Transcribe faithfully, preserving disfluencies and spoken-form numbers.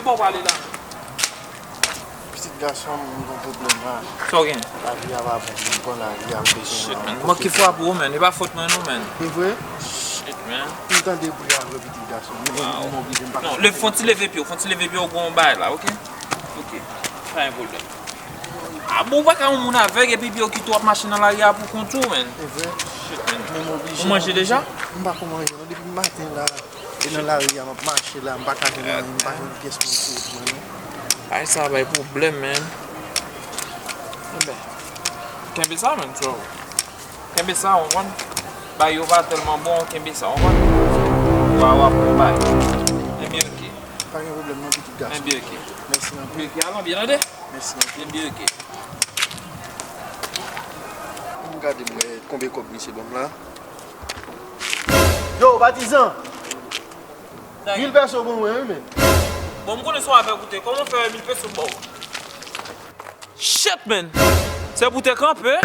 Fò w pale la. Pitit gason m, m gen pwoblèm la. Sa w gen? Lavi a pa bon, m pran lari a, m bezwen. Shit, man. Mwen ki frape w, man. E pa fòt mwen, non, man. E vre? Shit, man. M tande bri a vre, pitit gason. Men m oblije, m pa Non, le, fon ti leve pye w, fon ti leve pye w, gon bagay la, ok? Ok. Pa gen pwoblèm. A bon, ou pa ka yon moun avèg epi pye w kite w ap mache nan lari a pou kont ou, man. E vre? Shit, man. Men m oblije. Ou manje deja? M pa ko manje, non, depi maten la. E nan lari a, m ap mache la, m pa ka jwenn anyen, m pa jwenn pyès moun sou wout mwen, non. Ay, sa bay pwoblèm, man. Enben, kenbe sa, man, so. Kenbe sa, w konprann? Bay yo pa tèlman bon, kenbe sa, w konprann? Wa, wa, pou bay. Enben, ok. Pa gen pwoblèm, non, pitit gason. Enben, ok. Mèsi anpil. Enben, ok, alon byen, tande? Mèsi anpil. Enben, ok. Pou m gade m wè konbyen kòb misye ban m la. Yo, patizan! Mil pèso pou mwen, wi, men. Bon, m konnen se yon avèg ou te. Kòman w fè mil pèso ba w? Shit, man! Se pou te kanpe.